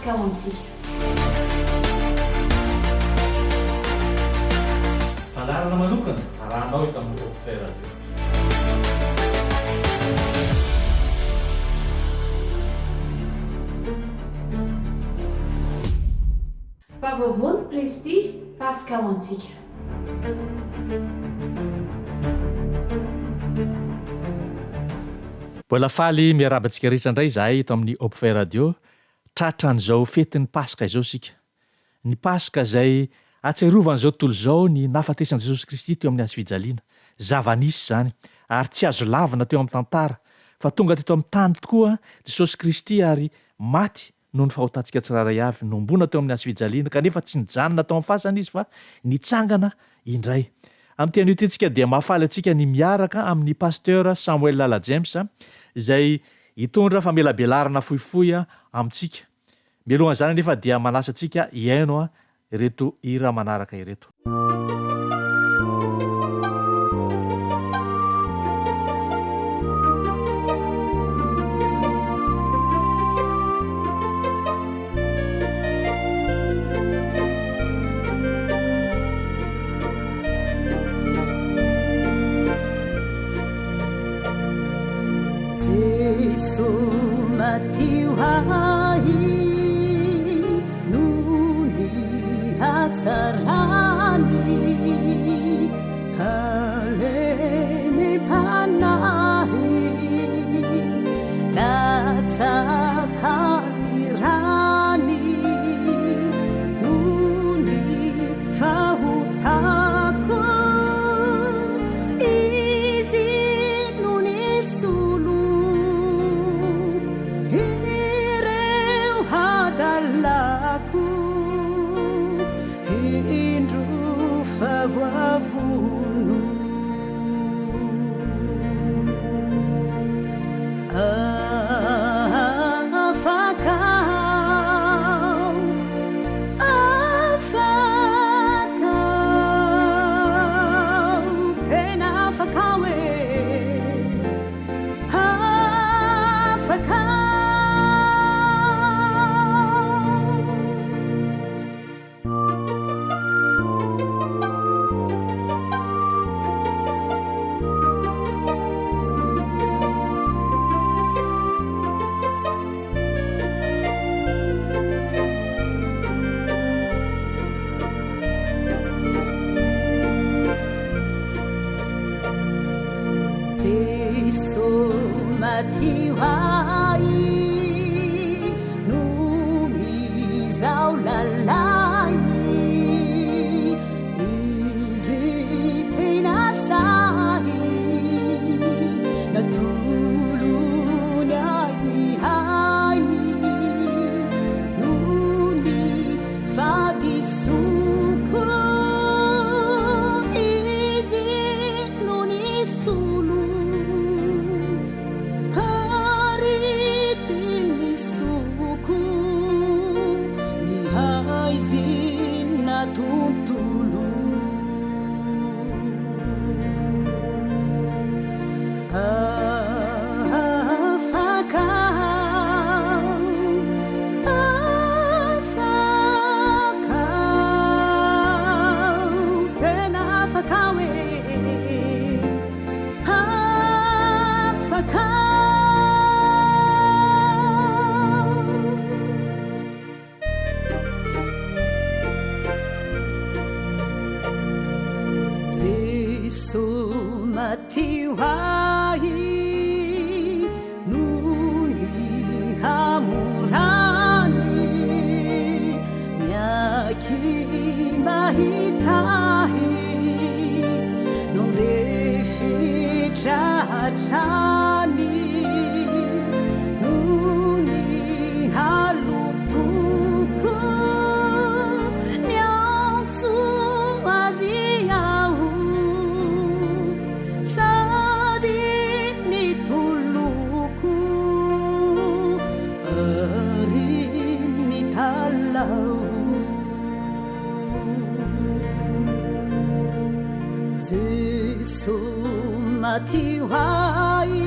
Paska ho antsika. Fandaharana manokana arahanao eto amin'ny Hopfait Radio. Mpavaovao ny Plesty, Paska ho antsika. Mbola faly miarahaba antsika rehetra indray izahay eto amin'ny Hopfait Radio. Tratran'izao fetin'ny Paska izao isika. Ny Paska izay ahatsiarovan'izao tontolo izao ny nahafatesan'i Jesosy Kristy teo amin'ny hazofijaliana. Zava-nisy izany, ary tsy azo lavina teo amin'ny tantara, fa tonga teto amin'ny tany tokoa Jesosy Kristy ary maty noho ny fahotantsika tsirairay avy, nohomboana teo amin'ny hazofijaliana, kanefa tsy nijanona tao amin'ny fasana Izy fa nitsangana indray. Amin'ity anio ity isika dia mahafaly antsika ny miaraka amin'ny Pasteur Samuel Lala James izay hitondra famelabelarana fohifohy amintsika. Mialohan'izany anefa dia manasa antsika hihaino ireto hira manaraka ireto. Jeso maty ho ahy noho ny hatsarany, halemem-panahy latsaka ny rany noho ny fahotako. Izy no nisolo ireo hadalako, indro fa voavono. Afaka aho, afaka aho, tena afaka aho e, afaka aho. Jeso maty ho ahy noho izao lalany Izy tena sahy natolony ahy ny ainy noho ny fahadisoako Izy no nisolo ary dia nisoko ny haizina tontolo. Afaka aho, afaka aho, tena afaka aho e. Afaka. Jeso maty ho ahy noho ny hamorany miaky mba hitahy Nandefitra hatrany noho ny halotoko Niantso azy aho sady nitoloko ary nitalaho. Jeso maty ho ahy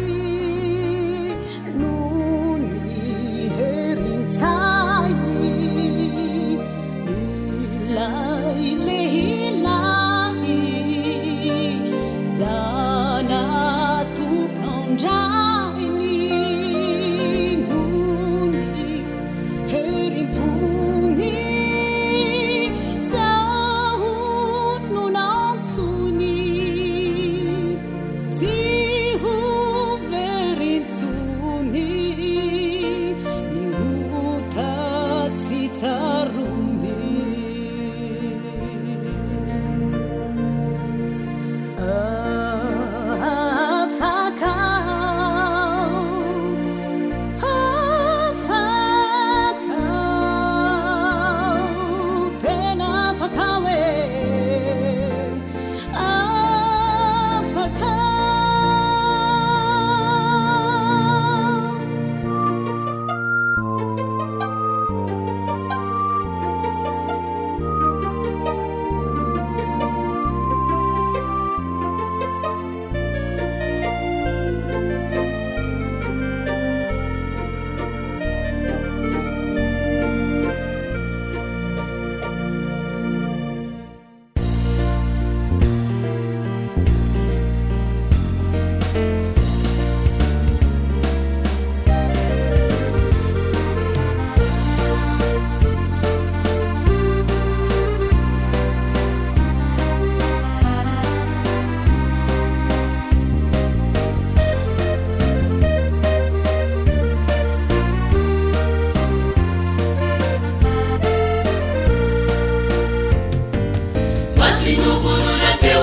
noho ny herin-tsainy.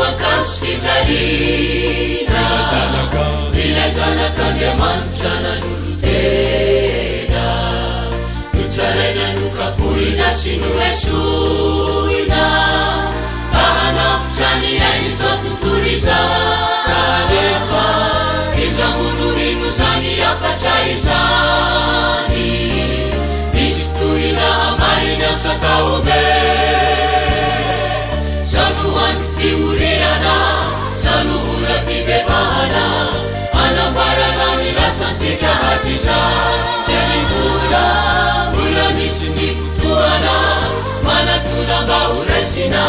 an-kazo fijaliana. Ilay Zanak'Andriamanitra nanolo-tena. Notsaraina, nokapohina sy noesoina. Mba hanavotra ny ain'izao tontolo izao. Kanefa iza moa no hino izany hafatra izany? Misy tohina hamaly ny antso atao be. Zao no andro fihoriana, zao no ora fibebahana, hanamboarana ny lasantsika hatrizay. Dia ny mbola, mbola misy ny fotoana, manatona mba ho raisina.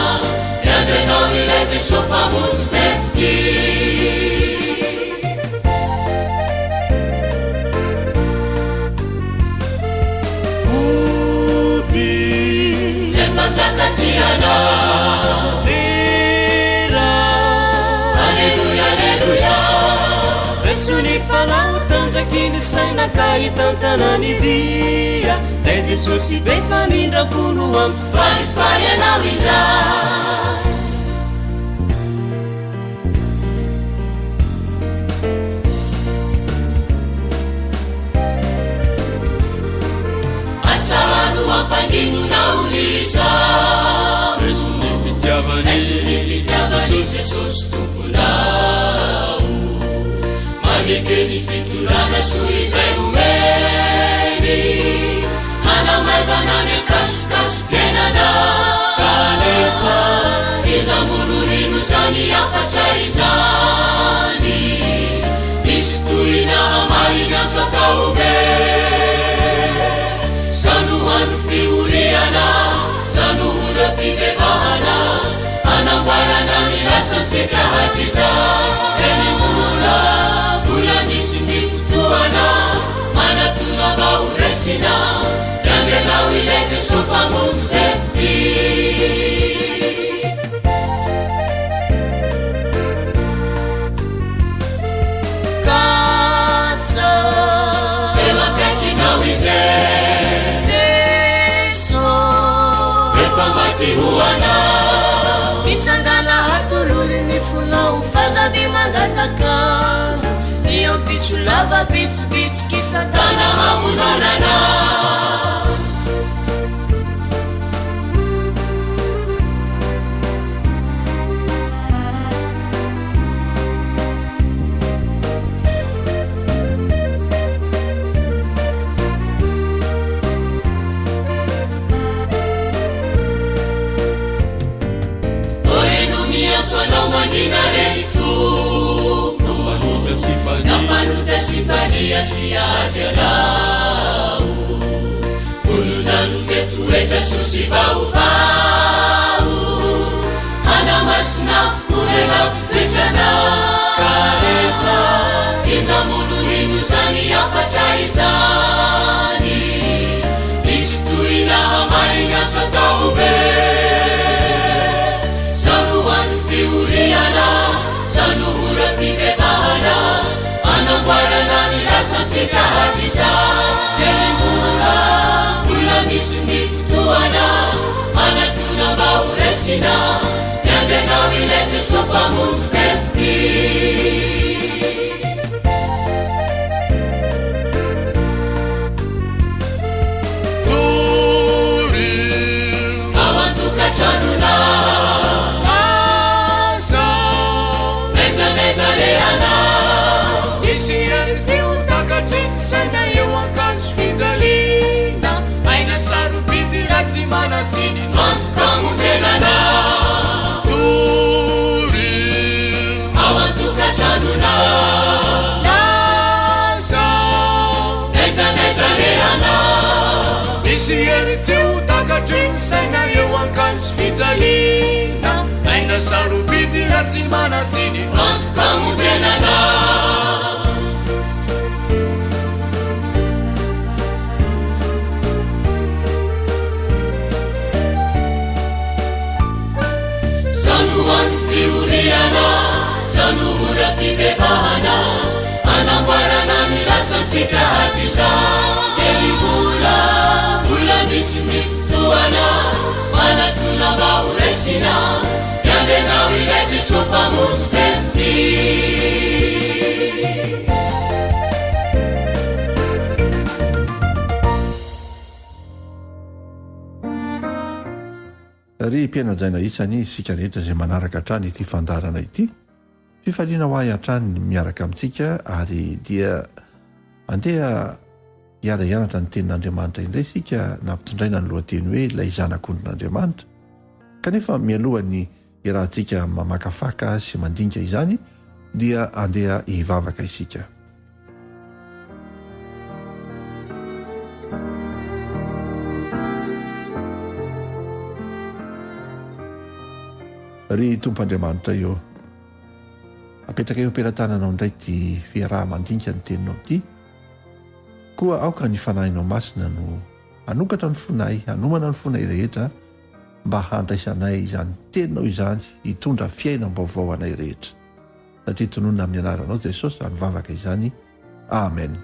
Miandry anao ilay Jeso Mpamonjy be fitia. Hoby. Ilay Mpanjaka tia anao. Dera. Aleloia, aleloia. Raiso ny fanahy tanjaky ny saina ka hitantana ny dia. Ilay Jesosy be famindram-po no hampifaly. Falifaly anao indray. Atsaharo ampangino naolisa. Raiso ny fitiavany. Raiso ny fitiavany Jesosy Tomponao. Maneke ny fitondrana soa izay omeny. Hanamaivana ny ankasokasom-piainana. Kanefa iza moa no hino izany hafatra izany? Misy tohina hamaly ny antso atao be. Zao no andro fihoriana, zao no ora fibebahana, hanamboarana ny lasantsika hatrizay. Teny mbola, mbola misy ny fotoana, manatona mba ho raisina, miandry anao ilay Jesoa Mpamonjy be fitia. Katsa. Eo akaikinao Izy e. Jeso. Efa maty ho anao. Mitsangana hatolory ny fonao fa za dia mangataka andro. Ny ampitso lava bitsibitsika satana hamonona anao. Eno miantso anao mangina re ny Tompo. Nampanota sy mpaniasia azy ianao. Vonona hanome toetra soa sy vaovao. Hanamasina avokoa ireo lafin-toetranao. Kanefa iza moa no hino izany hafatra izany? Misy tohina hamaly ny antso atao be. Zao no andro fihoriana, zao no ora fibebahana, hanamboarana ny lasantsika hatrizay. Teny mbola, mbola misy ny fotoana, manatona mba ho raisina, miandry anao ilay Jesoa Mpamonjy be fitia. Tory. Ao an-tokantranonao. Aza. N'aiza n'aiza alehanao. Misy hery tsy ho takatry ny saina eo an-kazo fijaliana. Aina sarobidy raha tsy manan-tsiny no antoka hamonjena anao. Tory. Ao an-tokantranonao. Aza. N'aiza n'aiza alehanao. Misy hery tsy ho takatry ny saina eo an-kazo fijaliana. Aina sarobidy raha tsy manan-tsiny no antoka hamonjena anao. Zao no andro fihoriana, zao no ora fibebahana, hanamboarana ny lasantsika hatrizay. Teny mbola, mbola misy ny fotoana, manatona mba ho raisina, miandry anao ilay Jesoa. Jesoa Mpamonjy be fitia. Ry mpihaino hajaina isany, isika rehetra izay manaraka hatrany ity fandaharana ity, fifaliana ho ahy hatrany ny miaraka amintsika ary dia andeha hiara-hianatra ny tenin'Andriamanitra indray isika nampitondraina ny lohateny hoe ilay zanak'ondrin'Andriamanitra. Kanefa mialohan'ny hiarahantsika mamakafaka sy mandinika izany dia andeha hivavaka isika. Ry Tompo Andriamanitra ô, apetraka eo am-pelatananao indray ity fiaraha-mandinika ny Teninao ity, koa aoka ny Fanahinao Masina no hanokatra ny fonay, hanomana ny fonay rehetra mba handraisanay izany Teninao izany hitondra fiainam-baovao anay rehetra. Satria tononina amin'ny anaranao Jesosy izany vavaka izany. Amen.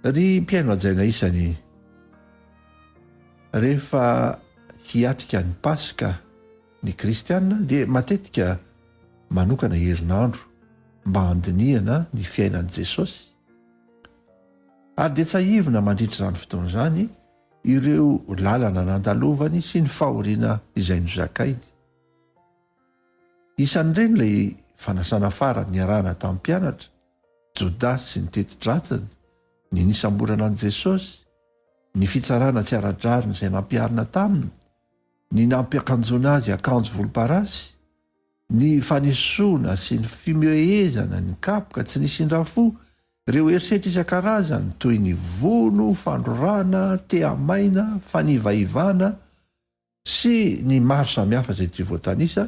Ry mpihaino hajaina isany, rehefa hiatrika ny Paska ny Kristiana dia matetika manokana herinandro mba handinihana ny fiainan'i Jesosy. Ary dia tsahivina mandritra izany fotoana izany ireo lalana nandalovany sy ny fahoriana izay nozakainy. Isan'ireny ilay fanasana farany niarahana tamin'ny mpianatra, Jodasy sy ny teti-dratsiny, ny nisamborana an'i Jesosy, ny fitsarana tsy ara-drariny izay nampiharina taminy, ny nampiakanjoana azy akanjo volomparasy, Ny fanesoana sy ny fimehezana ny kapoka tsy nisy indrafo, ireo herisetra isan-karazany toy ny vono, fandrorana, tehamaina, fanivaivana sy ny maro samihafa izay tsy voatanisa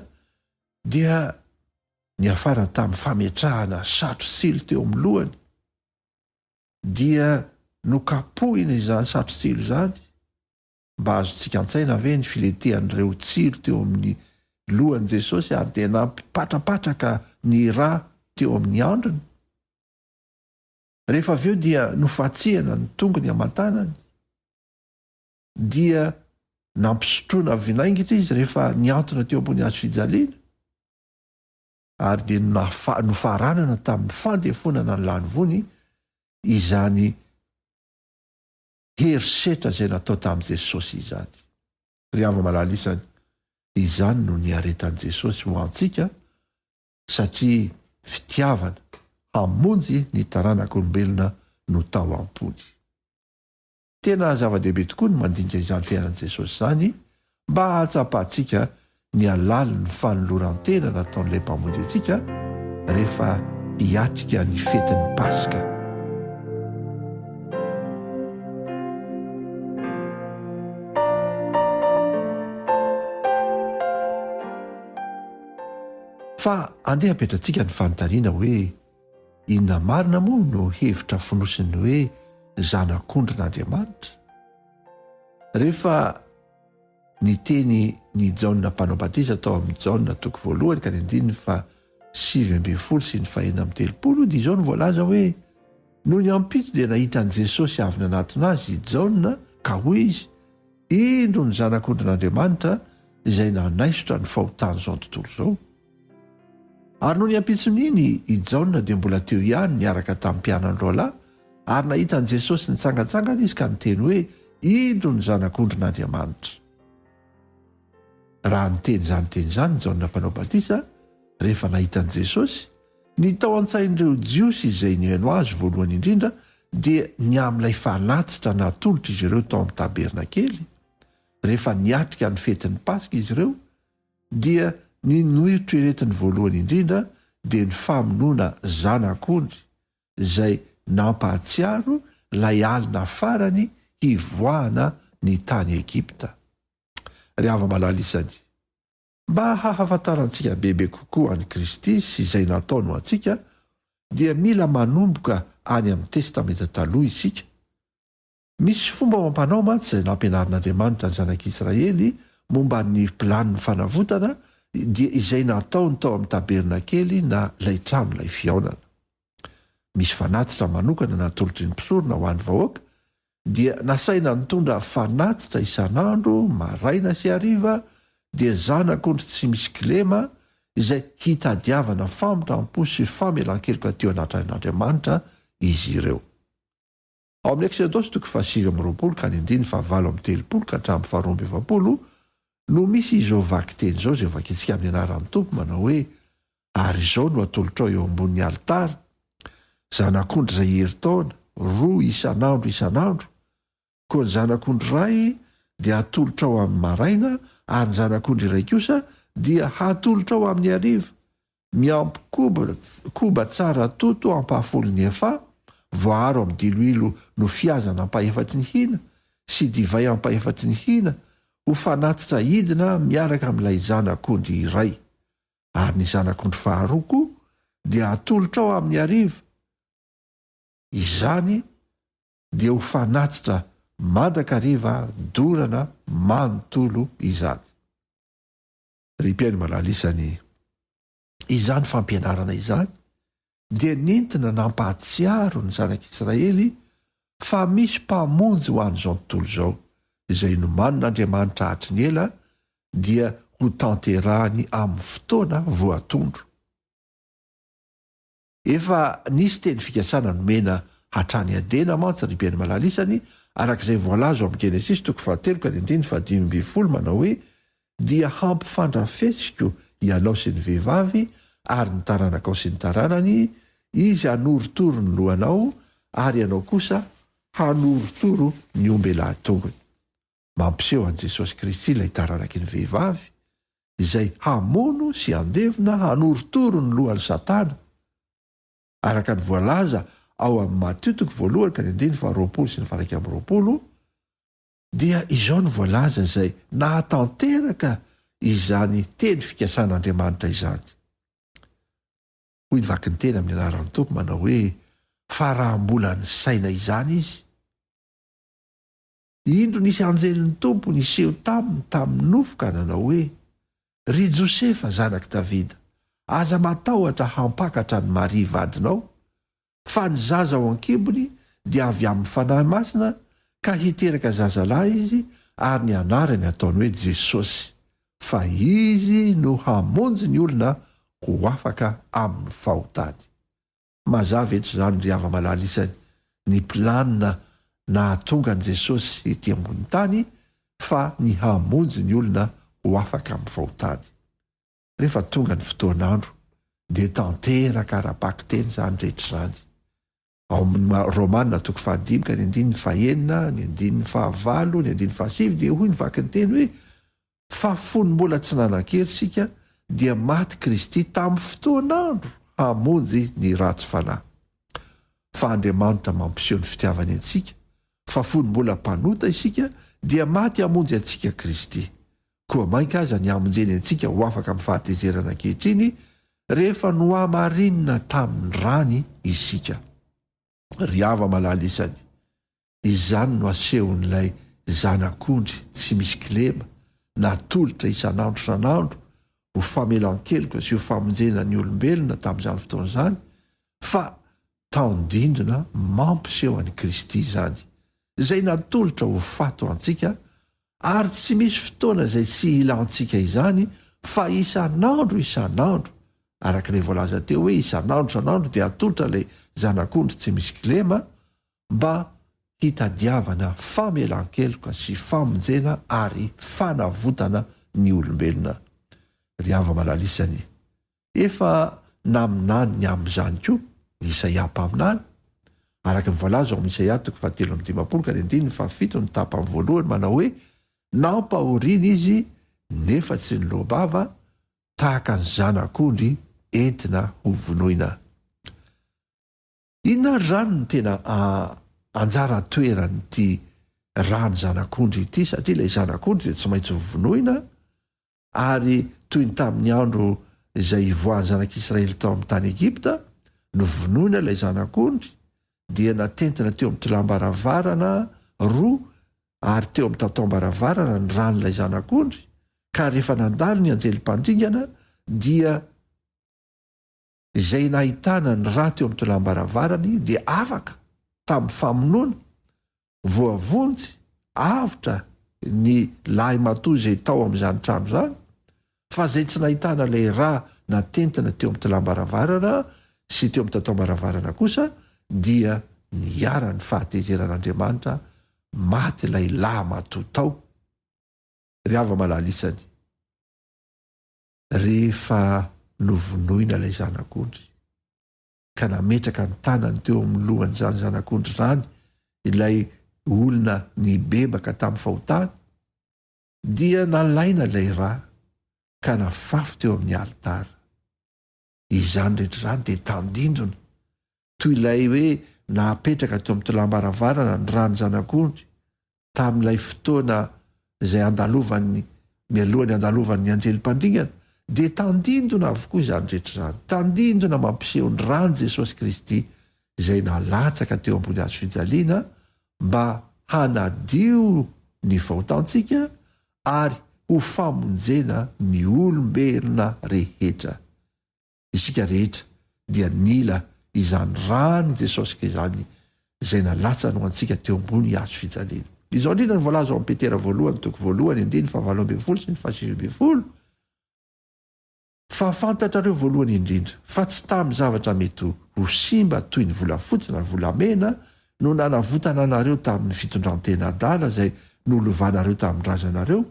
dia niafara tamin'ny fametrahana satro-tsilo teo amin'ny lohany dia nokapohina izany satro-tsilo izany. Mba azontsika an-tsaina ve ny filentehan'ireo tsilo teo amin'ny lohan'i Jesosy ary dia nampipatrapatraka ny ra teo amin'ny andriny? Rehefa avy eo dia nofatsihana ny tongony aman-tanany, dia nampisotroina vinaingitra izy rehefa nihantona teo ambony hazo fijaliana, ary dia nofaranana tamin'ny fandefonana ny lanivoany izany herisetra izay natao tamin'i Jesosy izany. Ry hava-malala isany, izany no niaretan'i Jesosy ho antsika satria fitiavana hamonjy ny taranak'olombelona no tao am-pony. Tena zava-dehibe tokoa ny mandinika izany fiainan'i Jesosy izany mba hahatsapantsika ny halalin'ny fanoloran-tena nataon'ilay Mpamonjy antsika rehefa hiatrika ny fetin'ny Paska. Fa andeha apetratsika ny fanontaniana hoe, inona marina moa no hevitra fonosin'ny hoe Zanak'ondrin'Andriamanitra? Rehefa Niteny ny Jaona Mpanao Batisa tao amin'ny Jaona toko voalohany ka ny andininy faha 19 sy ny faha 36 dia izao no voalaza hoe, Nony ampitso dia nahita an'i Jesosy avy nanatona azy i Jaona ka hoy izy, Indro ny Zanak'ondrin'Andriamanitra izay nanaisotra ny fahotan'izao tontolo izao. Ary nony ampitson'iny i Jaona dia mbola teo ihany niaraka tamin'ny mpianany roalahy, ary nahita an'i Jesosy nitsangantsangana izy ka niteny hoe, Indro ny Zanak'ondrin'Andriamanitra. Raha niteny izany teny izany i Jaona Mpanao Batisa, rehefa nahita an'i Jesosy, ny tao an-tsain'ireo Jiosy izay nihaino azy voalohany indrindra dia ny amin'ilay fanatitra natolotr'izy ireo tao amin'ny tabernakely, rehefa niatrika ny fetin'ny Paska izy ireo, dia ny noeritreretiny voalohany indrindra dia ny famonoana zanak'ondry izay nampahatsiaro ilay alina farany hivoahana ny tany Egypta. Ry hava-malala isany, mba hahafantarantsika bebe kokoa an'i Kristy sy izay nataony ho antsika, dia mila manomboka any amin'ny Testamenta Taloha isika. Misy fomba amam-panao mantsy izay nampianarin'Andriamanitra ny zanak'Israely momba ny planin'ny fanavotana, dia izay nataony tao amin'ny tabernakely na ilay tranolay fihaonana. misy fanatitra manokana natolotry ny mpisorona ho an'ny vahoaka, dia nasaina nitondra fanatitra isan'andro, maraina sy hariva, dia zanak'ondry tsy misy kilema, izay hitadiavana famindram-po sy famelan-keloka teo anatrehan'Andriamanitra izy ireo. Ao amin'ny Eksodosy toko faha-29 ka ny andininy faha-38 ka hatramin'ny faha-42 no misy izao vakiteny izao izay vakintsika amin'ny anaran'ny Tompo manao hoe, Ary izao no atolotrao eo ambonin'ny alitara, zanak'ondry izay herintaona, roa isan'andro isan'andro, koa ny zanak'ondry iray dia hatolotrao amin'ny maraina ary ny zanak'ondry iray kosa dia hatolotrao amin'ny hariva, miampy koba koba tsara toto ampahafolon'ny efaha, voaaro amin'ny diloilo nofihazana ampahefatry ny hina, sy divay ampahefatry ny hina, ho fanatitra hidina miaraka amin'ilay zanak'ondry iray. Ary ny zanak'ondry faharoa koa dia hatolotrao amin'ny hariva, izany dia ho fanatitra mandrakariva dorana manontolo izany. Ry mpihaino malala isany, izany fampianarana izany dia nentina nampahatsiaro ny zanak'Israely fa misy Mpamonjy ho an'izao tontolo izao, izay nomanin'Andriamanitra hatry ny ela dia hotanterahany amin'ny fotoana voatondro. Efa nisy teny fikasana nomena hatrany Adena mantsy ry Mpihaino malala isany, araka izay voalaza ao amin'ny Genesisy toko fahatelo ka ny andininy fahadimy ambin'ny folo manao hoe, Dia hampifandrafesiko ianao sy ny vehivavy ary ny taranakao sy ny taranany, izy hanorotoro ny lohanao ary ianao kosa hanorotoro ny ombelahy tongony. Mampiseho an'i Jesosy Kristy ilay taranaky ny vehivavy, izay hamono sy handevona hanorotoro ny lohan'i Satana, araka ny voalaza ao amin'ny Matio toko voalohany ka ny andininy faharoapolo sy ny faha-iraika amby roapolo, dia izao no voalaza izay nahatanteraka izany teny fikasan'Andriamanitra izany. Hoy ny vakinteny amin'ny anaran'ny Tompo manao hoe, Fa raha mbola nisaina izany izy, indro nisy anjelin'ny Tompo niseho taminy tamin'ny nofo ka nanao hoe, Ry Josefa, zanak'i Davida, aza matahotra hampakatra an'i Maria vadinao, fa ny zaza ao an-kibony dia avy amin'ny Fanahy Masina, ka hiteraka zazalahy izy, ary ny anarany hataony hoe Jesosy, fa Izy no hamonjy ny olona ho afaka amin'ny fahotany. Mazava eto izany ry hava-malala isany, ny planina nahatonga an'i Jesosy ety ambony tany fa ny hamonjy ny olona ho afaka amin'ny fahotany. Rehefa tonga ny fotoan'andro dia tanteraka ara-bakiteny izany rehetra izany. Ao amin'ny Romana toko fahadimy ka ny andininy fahenina, ny andininy fahavalo, ny andininy fahasivy dia hoy ny vakinteny hoe, Fa fony mbola tsy nanan-kery isika dia maty Kristy tamin'ny fotoan'andro hamonjy ny ratsy fanahy. Fa Andriamanitra mampiseho ny fitiavany antsika, fa fony mbola mpanota isika dia maty hamonjy antsika Kristy. Koa mainka aza ny hamonjeny antsika ho afaka amin'ny fahatezerana ankehitriny rehefa nohamarinina tamin'ny rany isika. Ry hava-malala isany, izany no asehon'ilay Zanak'ondry tsy misy kilema natolotra isan'andro isan'andro ho famelan-keloka sy ho famonjena ny olombelona tamin'izany fotoana izany, fa tandindona mampiseho an'i Kristy izany, izay natolotra ho faty ho antsika Ary tsy misy fotoana izay tsy hilantsika izany fa isan'andro isan'andro, araka ilay voalaza teo hoe isan'andro isan'andro dia atolotra ilay zanak'ondry tsy misy kilema mba hitadiavana famelan-keloka sy famonjena ary fanavotana ny olombelona. Ry hava-malalisany, Efa naminany ny amin'izany koa i Isaia mpaminany, araka ny voalaza ao amin'ny Isaia toko fahatelo amby dimampolo ka ny andininy fahafito ny tapany voalohany manao hoe, Nampahoriana izy nefa tsy niloa-bava, tahaka ny zanak'ondry entina hovonoina. Inona ary izany no tena anjara toeran'ity ràn'ny zanak'ondry ity, satria ilay zanak'ondry dia tsy maintsy hovonoina, Ary toy ny tamin'ny andro izay hivoahan'ny zanak'Israely tao amin'ny tany Egypta, novonoina ilay zanak'ondry, dia natentina teo amin'ny tolam-baravarana roa ary teo amin'ny tataom-baravarana ny ran'ilay zanak'ondry, ka rehefa nandalo ny anjely mpandringana, dia. Izay nahitana ny ra teo amin'ny tolam-baravarany dia afaka tamin'ny famonoana, voavonjy, avotra ny lahimatoa izay tao amin'izany trano izany, fa izay tsy nahitana ilay ra natentina teo amin'ny tolam-baravarana sy teo amin'ny tataom-baravarana kosa dia niharan'ny fahatezeran'Andriamanitra, maty ilay lahimatoa tao. Ry hava-malala isany, rehefa novonoina ilay zanak'ondry, ka nametraka ny tanany teo amin'ny lohan'izany zanak'ondry izany ilay olona nibebaka tamin'ny fahotany, dia nalaina ilay ra ka nafafy teo amin'ny alitara. Izany rehetra izany dia tandindona, toy ilay hoe nahapetraka teo amin'ny tolam-baravarana ny ran'ny zanak'ondry tamin'ilay fotoana izay andalovan'ny, mialohan'ny andalovan'ny anjely mpandringana, dia tandindona avokoa izany rehetra izany. Tandindona mampiseho ny ran'i Jesosy Kristy izay nalatsaka teo ambony hazo fijaliana mba hanadio ny fahotantsika ary ho famonjena ny olombelona rehetra. Isika rehetra dia nila izany ran'i Jesosy izany izay nalatsany ho antsika teo ambony hazo fijaliana. Izao indrindra no voalaza ao amin'ny Petera voalohany toko voalohany andininy fahavalo ambin'ny folo sy ny fahasivy ambin'ny folo, Fa fantatrareo voalohany indrindra fa tsy tamin'ny zavatra mety ho simba toy ny volafotsy na ny volamena no nanavotana anareo tamin'ny fitondran-tena adala izay nolovanareo tamin'ny razanareo,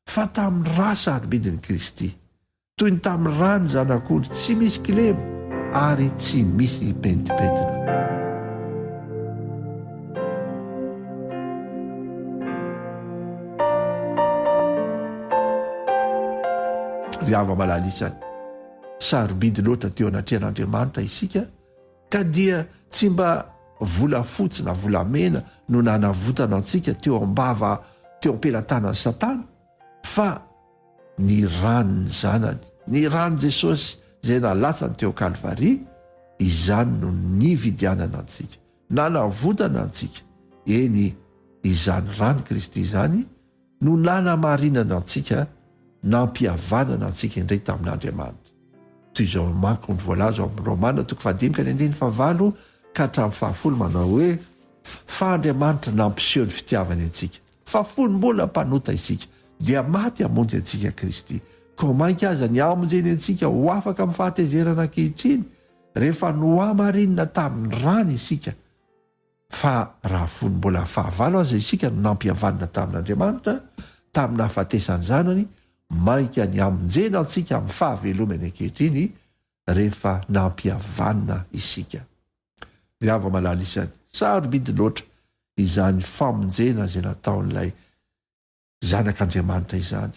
fa tamin'ny ra sarobidin'i Kristy, toy ny tamin'ny ran'ny zanak'ondry tsy misy kilema ary tsy misy pentimpentina. Ry hava-malala isany, sarobidy loatra teo anatrehan'Andriamanitra isika ka dia tsy mba volafotsy na volamena no nanavotana antsika teo am-bava teo am-pelatanan'i Satana fa ny ran'ny Zanany, ny ran'i Jesosy izay nalatsany teo Kalvary, izany no nividianana antsika, nanavotana antsika, eny, izany ran'i Kristy izany no nanamarinana antsika, nampihavanana antsika indray tamin'Andriamanitra. Toy izao manko ny voalaza ao amin'ny Romana toko fahadimy ka ny andininy fahavalo ka hatramin'ny fahafolo manao hoe, Fa Andriamanitra nampiseho ny fitiavany antsika, fa fony mbola mpanota isika, dia maty hamonjy antsika Kristy. Koa mainka aza ny hamonjeny antsika ho afaka amin'ny fahatezerana ankehitriny, rehefa nohamarinina tamin'ny rany isika. Fa raha fony mbola fahavalo aza isika no nampihavanina tamin'Andriamanitra, tamin'ny nahafatesan'ny Zanany, mainka ny hamonjena antsika amin'ny fahavelomany ankehitriny, rehefa nampihavanina isika. Ry hava-malala isany, sarobidy loatra izany famonjena izay nataon'ilay Zanak'Andriamanitra izany,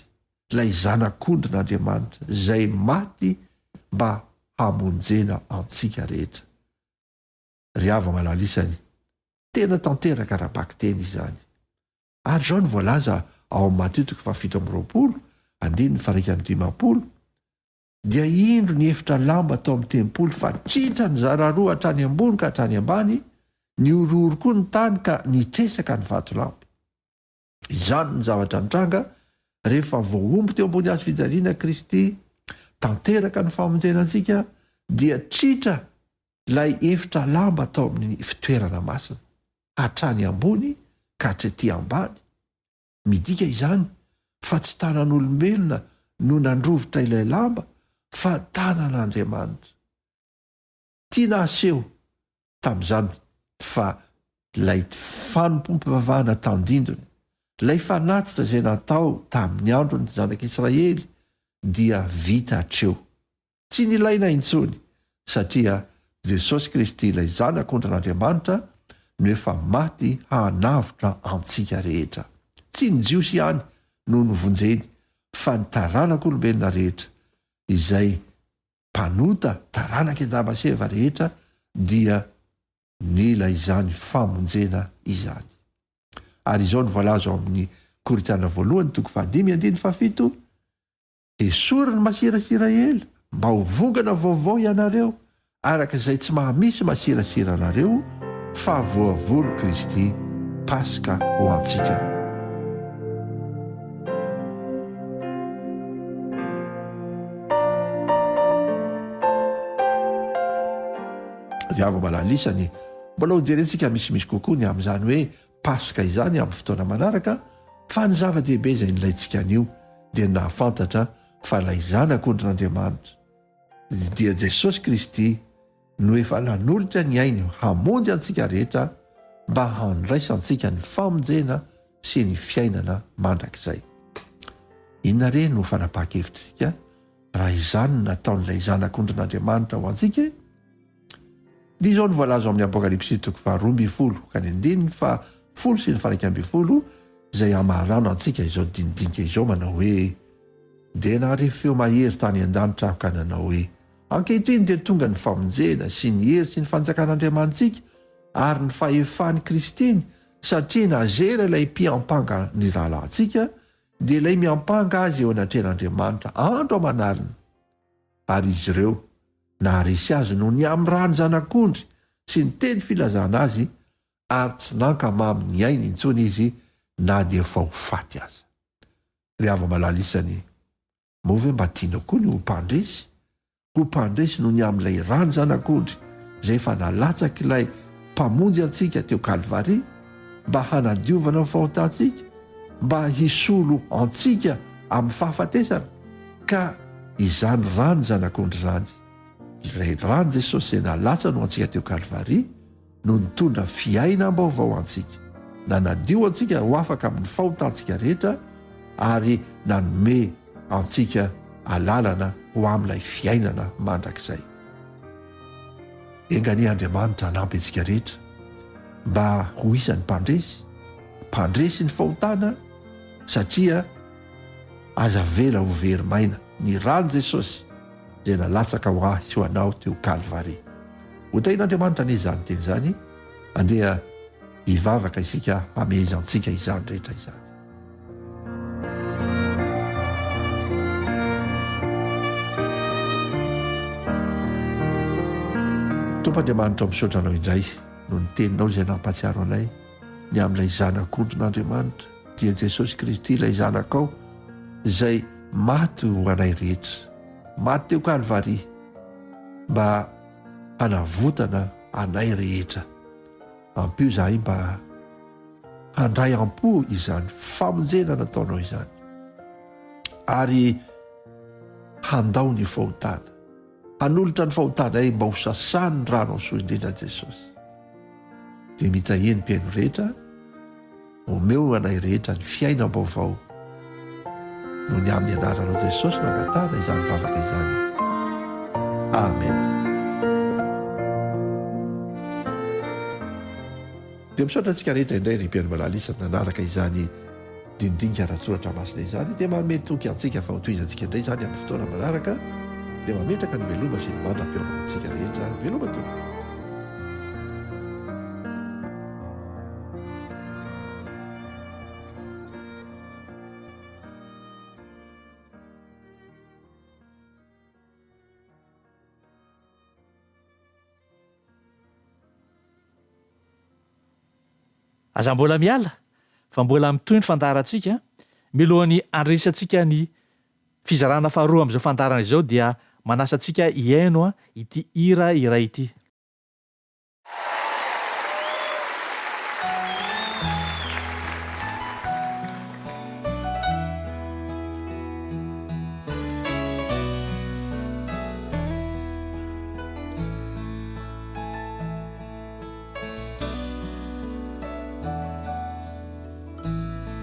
ilay Zanak'ondrin'Andriamanitra izay maty mba hamonjena antsika rehetra. Ry hava-malala isany, tena tanteraka ara-bakiteny izany. Ary izao no voalaza ao amin'ny Matio toko fahafito amby roapolo, andininy faha-51, Dia indro ny efitra lamba tao amin'ny tempoly fa tritra nizara roa hatrany ambony ka hatrany ambany, nihorohoro koa ny tany ka nitresaka ny vatolampy. Izany no zavatra nitranga rehefa voahombo teo ambony hazo fijaliana Kristy, tanteraka ny famonjena antsika, dia tritra ilay efitra lamba tao amin'ny fitoerana masina, hatrany ambony ka hatrety ambany. Midika izany fa tsy tanan'olombelona no nandrovitra ilay lamba fa tanan'Andriamanitra. Tiana haseho tamin'izany fa ilay fanompoam-pivavahana tandindona, ilay fanatitra izay natao tamin'ny andron'ny zanak'Israely dia vita hatreo. Tsy nilaina intsony, satria Jesosy Kristy ilay Zanak'ondrin'Andriamanitra no efa maty hanavotra antsika rehetra. Tsy ny Jiosy ihany no novonjeny fa ny taranak'olombelona rehetra, izay mpanota, taranak'i Adama sy Eva rehetra dia nila izany famonjena izany. Ary izao no voalaza ao amin'ny Korintiana voalohany toko fahadimy andininy fahafito, Esory ny masirasira ela, mba ho vongana vaovao ianareo, araka izay tsy maha-misy masirasira anareo, fa voavono Kristy, Paska ho antsika. Ry hava-malala isany, mbola hojerentsika misimisy kokoa ny amin'izany hoe Paska izany amin'ny fotoana manaraka, fa ny zava-dehibe izay nilaintsika anio dia ny nahafantatra fa ilay Zanak'ondrin'Andriamanitra, dia Jesosy Kristy, no efa nanolotra ny ainy hamonjy antsika rehetra mba handraisantsika ny famonjena sy ny fiainana mandrakizay. Inona re no fanapahan-kevitr'isika raha izany no nataon'ilay Zanak'ondrin'Andriamanitra ho antsika e? Dia izao no voalaza ao amin'ny Apokalypsy toko faha-12 ka ny andininy faha-10 sy ny faha-11 izay hamarana antsika izao dinidinika izao manao hoe, Dia nahare feo mahery tany an-danitra aho ka nanao hoe, Ankehitriny dia tonga ny famonjena sy ny hery sy ny fanjakan'Andriamanitsika ary ny fahefan'i Kristiny, satria nazera ilay mpiampanga ny rahalahintsika, dia ilay miampanga azy eo anatrehan'Andriamanitra andro aman'alina, ary izy ireo naharesy azy noho ny amin'ny ràn'ny Zanak'ondry sy ny teny filazana azy, ary tsy nankamamy ny ainy intsony izy na dia efa ho faty aza. Ry hava-malala isany, moa ve mba tianao koa ny ho mpandresy? Ho mpandresy noho ny amin'ilay ràn'ny Zanak'ondry izay efa nalatsak'ilay Mpamonjy antsika teo Kalvary, mba hanadiovana ny fahotantsika, mba hisolo antsika amin'ny fahafatesana, ka izany ràn'ny Zanak'ondry izany, ilay ràn'i Jesosy izay nalatsany ho antsika teo Kalvary, no nitondra fiainam-baovao antsika, nanadio antsika ho afaka amin'ny fahotantsika rehetra ary nanome antsika alalana ho amin'ilay fiainana mandrakizay. Enga anie Andriamanitra hanampy antsika rehetra mba ho isan'ny mpandresy, mpandresy ny fahotana satria aza avela ho very maina ny ran'i Jesosy izay nalatsaka ho ahy sy ho anao teo Kalvary. Ho tahin'Andriamanitra anie izany teny izany, andeha hivavaka isika hamehezantsika izany rehetra izany. Tompo Andriamanitra misaotra anao indray noho ny teninao izay nampahatsiaro anay ny amin'ilay zanak'ondrin'Andriamanitra dia Jesosy Kristy ilay zanakao izay maty ho anay rehetra maty teo Kalvary mba hanavotana anay rehetra. Ampio izahay mba handray am-po izany famonjena nataonao izany ary handao ny fahotana, hanolotra ny fahotanay mba ho sasan'ny ranao soa indrindra Jesosy. Dia mitahia ny mpihaino rehetra. Omeo anay rehetra ny fiainam-baovao noho ny amin'ny anaranao Jesosy no angatahana izany vavaka izany. Amen. Dia misaotra antsika rehetra indray ry mpihaino malala isany nanaraka izany dinidinika ara-tsoratra masina izany dia manome toky antsika fa hotohizantsika indray izany amin'ny fotoana manaraka dia mametraka ny veloma sy ny mandra-pihaonana antsika rehetra veloma tompoko. Aza mbola miala fa mbola mitohy ny fandaharantsika, milohan'ny handresantsika ny fizarana faharoa amin'izao fandaharana izao dia manasa antsika hihaino ity hira iray ity.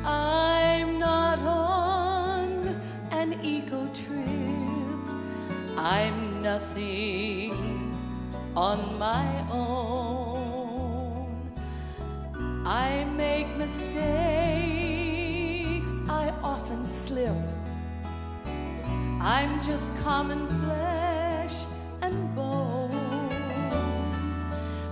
I'm not on an ego trip I'm nothing on my own I make mistakes I often slip I'm just common flesh and bone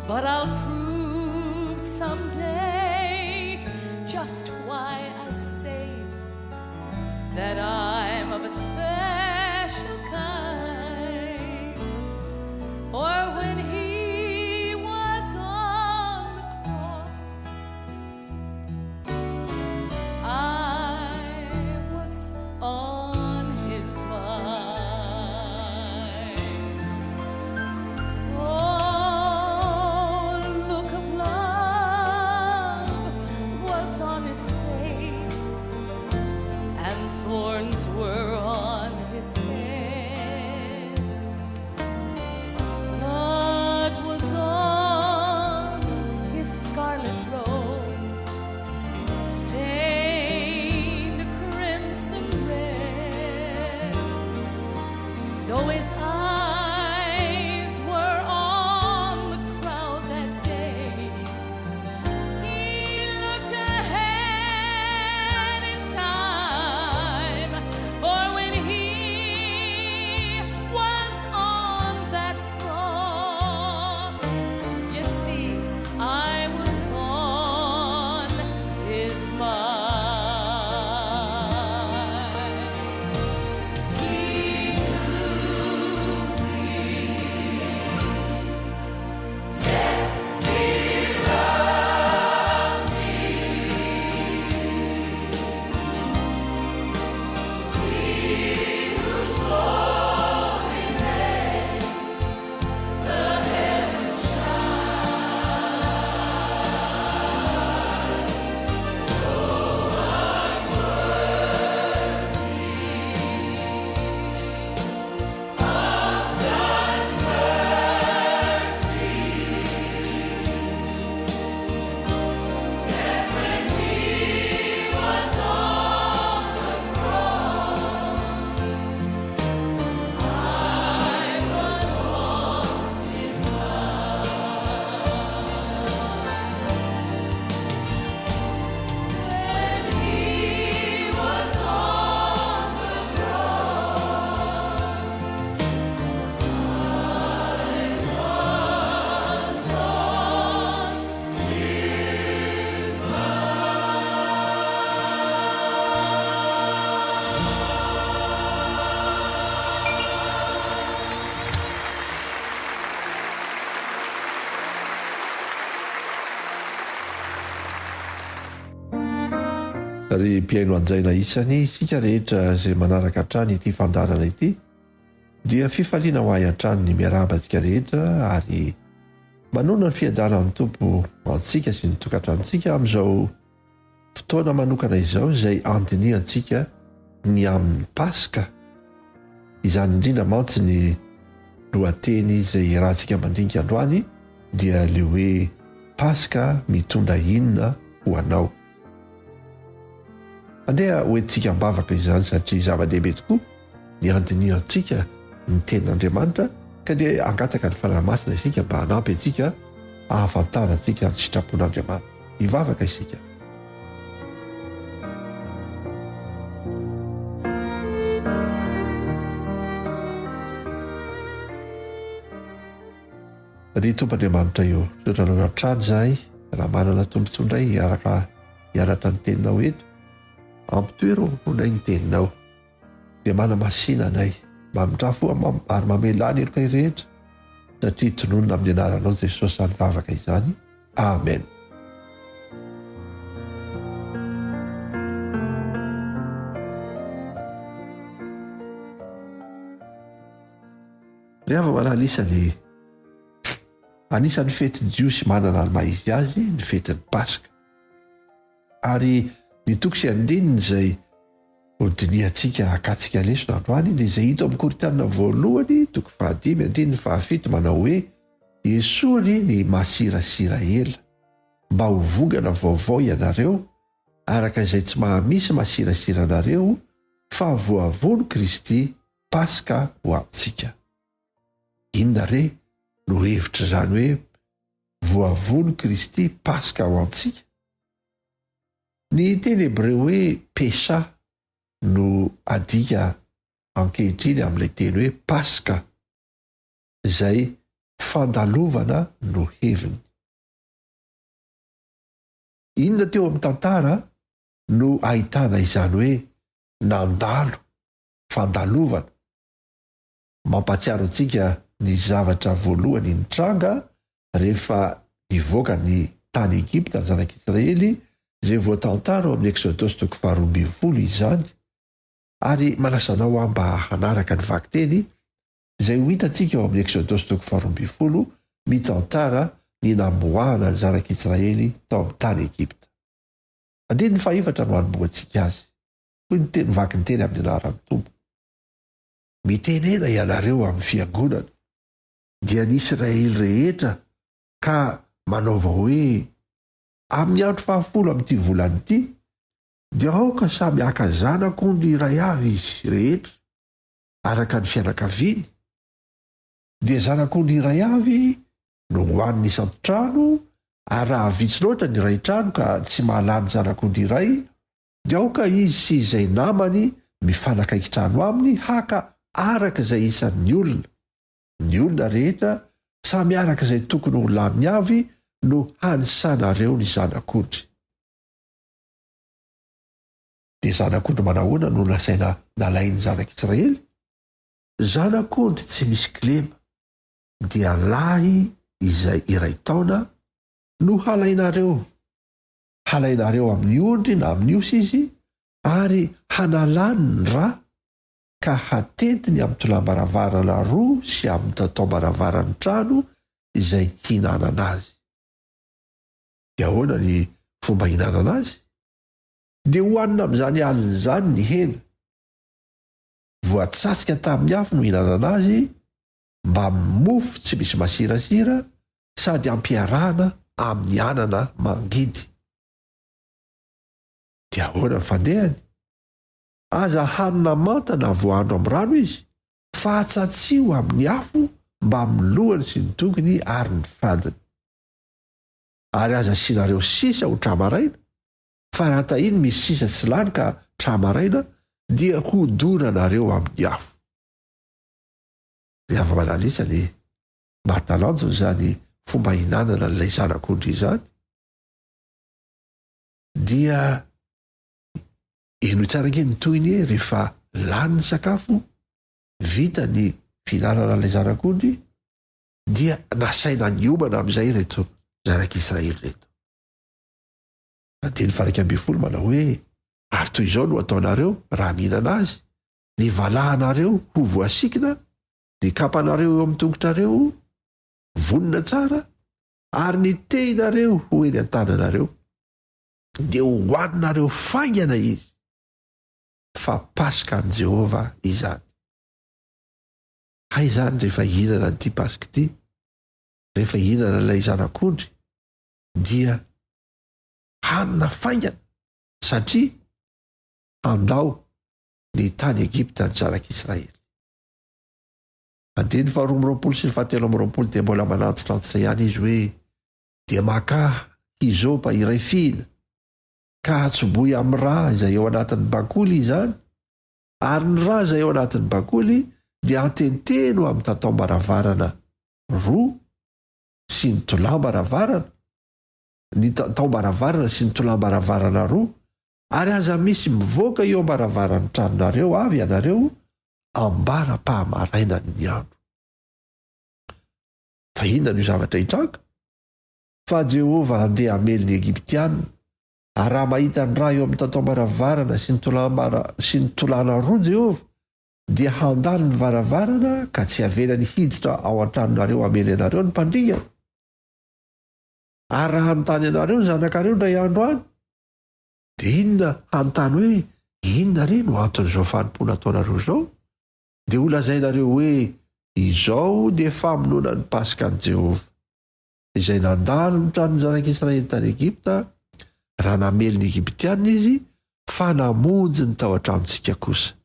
But I'll prove someday just why I say That I'm of a special kind For when he was on the cross I was on his mind. Ry mpihaino hajaina isany, isika rehetra izay manaraka hatrany ity fandaharana ity dia fifaliana ho ahy hatrany ny miarahaba antsika rehetra ary manona ny fiadanan'ny Tompo antsika sy ny tokantranontsika amin'izao fotoana manokana izao izay andinihantsika ny amin'ny Paska. Izany indrindra mantsy ny lohateny izay iarahantsika mandinika androany dia le hoe Paska mitondra inona ho anao. Andeha hoentintsika am-bavaka izany satria zava-dehibe tokoa ny handinihantsika ny tenin'Andriamanitra ka dia hangataka ny Fanahy Masina isika mba hanampy antsika hahafantarantsika ny sitrapon'Andriamanitra. Hivavaka isika. Ry Tompo Andriamanitra io, misaotra anao hatrany izahay raha manana tombontsoa indray hiaraka hianatra ny teninao eto. Ampitoero ao am-ponay ny teninao. Dia manamasina anay, mamindrà fo ary mamelà ny helokay rehetra, satria tononina amin'ny anaranao Jesosy izany vavaka izany. Amen. Ry havana anisan'ny anisan'ny fety jiosy manana ny maha izy azy ny fetin'ny Paska. Ary ny toko sy andininy izay hodinihantsika hakatsika lesona androany dia izay hita ao amin'ny Korintiana voalohany toko fahadimy andininy fahafito manao hoe esory ny masirasira ela mba ho vongana vaovao ianareo araka izay tsy mahamisy masirasira anareo fa voavono Kristy Paska ho antsika. Inona re no hevitr'izany hoe voavono Kristy Paska ho antsika? Ny teny hebreo hoe Pesha no adika ankehitriny amin'ilay teny hoe Paska, izay fandalovana no heviny. Inona teo amin'ny tantara no ahitana izany hoe nandalo, fandalovana? Mampahatsiaro antsika ny zavatra voalohany nitranga rehefa nivoaka ny tany Egypta ny zanak'Israely, izay voatantara ao amin'ny Eksodosy toko faharoa ambinifolo izany. Ary manasa anao aho mba hanaraka ny vakiteny izay ho hitantsika ao amin'ny Eksodosy toko faharoa ambinifolo mitantara ny namoahana ny zanak'Israely tao amin'ny tany Egypta. Andininy fahefatra no hanombohantsika azy. Hoy ny teny vaky ny teny amin'ny anaran'ny Tompo. Mitenena ianareo amin'ny fiangonana, dia ny Israely rehetra, ka manaova hoe, Amin'ny andro fahafolo amin'ity volana ity, dia aoka samy haka zanak'ondry iray avy izy rehetra, araka ny fianakaviany, dia zanak'ondry iray avy no hohaniny isan-trano, ary raha vitsy loatra ny iray trano ka tsy mahalany zanak'ondry iray, Dia aoka izy sy izay namany mifanakaiky trano aminy haka araka izay isan'ny olona. Ny olona rehetra samy araka izay tokony ho laniny avy no hanisanareo ny zanak'ondry. Dia zanak'ondry manahoana no nasaina nalain'ny zanak'Israely? Zanak'ondry tsy misy kilema, dia lahy izay iray taona no halainareo. Halainareo amin'ny ondry na amin'ny osy izy, ary hanalany ny ra, ka hatentiny amin'ny tolam-baravarana roa sy amin'ny tataom-baravaran'ny trano izay hinanana azy. Dia ahoana ny fomba hinanana azy? Dia hohanina amin'izany alina izany ny hena. Voatsatsika tamin'ny afo no hinanana azy, mbamin'ny mofo tsy misy masirasira sady ampiarahana amin'ny anana mangidy. Dia ahoana ny fandehany? Aza hanina manta na voahandro amin'ny rano izy, fa atsatsiho amin'ny afo mbamin'ny lohany sy ny tongony ary ny fadiny. Ary aza asianareo sisa ho tra-maraina, fa raha tahiny misy sisa tsy lany ka tra-maraina, dia hodoranareo amin'ny afo. Ry hava-malalisa anie, mahatalanjona izany fomba hinanana an'ilay zanak'ondry izany. Dia henoy tsara ange ny tohiny e, rehefa lany ny sakafo, vita ny fihinanana an'ilay zanak'ondry, dia nasaina niomana amin'izay ireto zanak'Israely ireto. Andininy faha 11 manao hoe. Ary toy izao no hataonareo raha mihinana azy, ny valahanareo ho voasikina, ny kapanareo eo amin'ny tongotrareo vonona tsara, ary ny tehinareo ho eny an-tananareo. Dia hohaninareo faingana izy, fa Paska an'i Jehovah izany. Hay izany rehefa hihinana an'ity Paska ity, rehefa hihinana ilay zanak'ondry, dia hanina faingana, satria handao ny tany Egypta ny zanak'Israely. Andininy faharoa amby roapolo sy ny fahatelo amby roapolo dia mbola manantitrantitra ihany izy hoe, Dia makà hysopa iray fihina, ka atsobohy amin'ny rà izay eo anatin'ny bakoly izany, ary ny rà izay eo anatin'ny bakoly dia antenteno amin'ny tataom-baravarana roa sy ny tolam-baravarana, ny tataom-baravarana sy ny tolam-baravarana roa, ary aza misy mivoaka eo am-baravaran'ny tranonareo avy ianareo ambara-pahamarainan'ny andro. Fa inona no zavatra hitranga? Fa Jehovah handeha hamely ny Egyptiana, ary raha mahita ny ra eo amin'ny tataom-baravarana sy ny tolam-bara sy ny tolàna roa Jehovah, dia handalo ny varavarana ka tsy havelany hiditra ao an-tranonareo hamely anareo ny mpandringana. Ary raha hanontany anareo ny zanakareo indray andro any, dia inona hanontany hoe, Inona re no anton'izao fanompoana ataonareo izao? Dia holazainareo hoe, Izao dia famonoana ny Paskan'i Jehovah, izay nandalo ny tranon'ny zanak'Israely tany Egypta, raha namely ny Egyptiana izy, fa namonjy ny tao an-tranontsika kosa.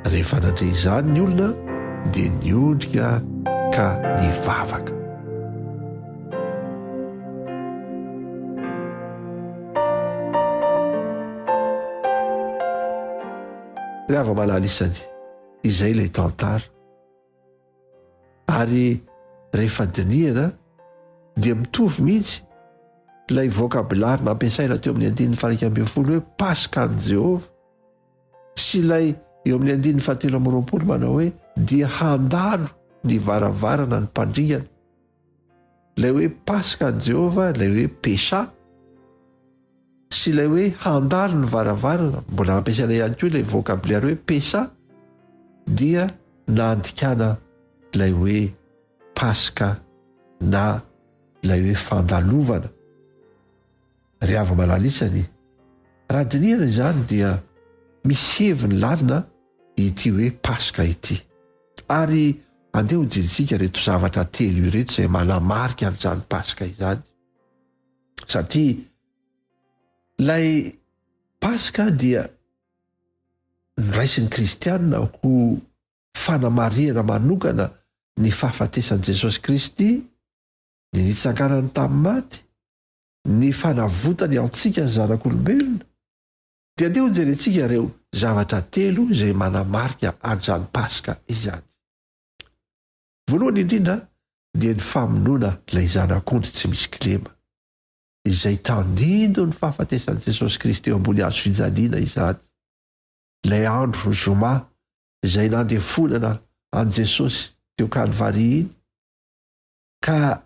Rehefa nandre izany ny olona, dia niondrika ka nivavaka. Ry hava-malala isany, izay ilay tantara. Ary rehefa dinihana dia mitovy mihitsy ilay vokabilary nampiasaina teo amin'ny andininy faha-11 hoe Paska an'i Jehovah sy ilay eo amin'ny andininy fahatelo amby roapolo manao hoe dia handalo ny varavarana ny mpandringana. Ilay hoe Paska an'i Jehovah, ilay hoe Pesha, sy ilay hoe handalo ny varavarana, mbola nampiasaina ihany koa ilay vocabulaire hoe Pesha, dia nandikana ilay hoe Paska na ilay hoe fandalovana. Ry hava-malala isany, raha dinihana izany dia misy heviny lalina ity hoe Paska ity. Ary andeha hojerentsika ireto zavatra telo ireto izay manamarika an'izany Paska izany. Satria ilay Paska dia noraisin'ny Kristianina ho fanamarihana manokana ny fahafatesan'i Jesosy Kristy, ny nitsanganany tamin'ny maty, ny fanavotany antsika zanak'olombelona, dia andeha hojerentsika ireo zavatra telo izay manamarika an'izany Paska izany. Voalohany indrindra dia ny famonoana ilay zanak'ondry tsy misy kilema, izay tandindon'ny fahafatesan'i Jesosy Kristy eo ambony hazo fijaliana izany. Ilay andro zoma izay nandefonana an'i Jesosy teo Kalvary iny, ka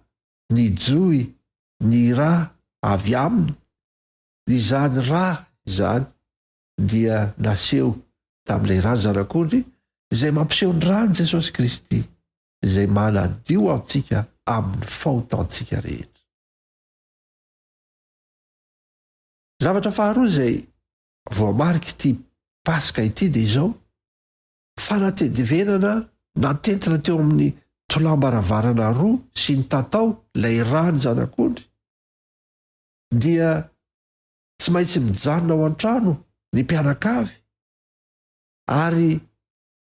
nijohy ny ra avy aminy, izany ra izany dia naseho tamin'ilay ran'ny Zanak'ondry izay mampiseho ny ran'i Jesosy Kristy izay manadio antsika amin'ny fahotantsika rehetra. Zavatra faharoa izay voamarik'ity Paska ity dia izao, fanatedivenana nantentina teo amin'ny tolam-baravarana roa sy ny tatao ilay ran'ny Zanak'ondry dia tsy maintsy mijanona ao an-trano ny mpianakavy ary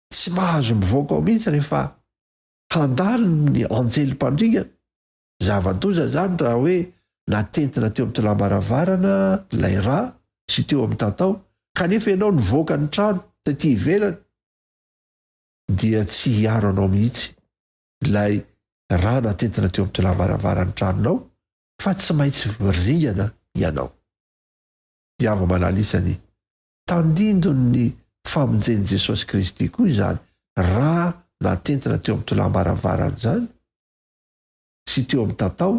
tsy mahazo mivoaka ao mihitsy rehefa handalo ny anjely mpandringana. Zava-doza izany raha hoe natentina teo amin'ny tolam-baravarana ilay rà sy teo amin'ny tatao, kanefa ianao nivoaka ny trano taty ivelany, dia tsy hiaro anao mihitsy ilay rà natentina teo amin'ny tolam-baravaran'ny tranonao, fa tsy maintsy ringana ianao. Mpiava-malala isany, tandindon'ny famonjen'i Jesosy Kristy koa izany rà natentina teo amin'ny tolam-baravarana izany sy teo amin'ny tatao,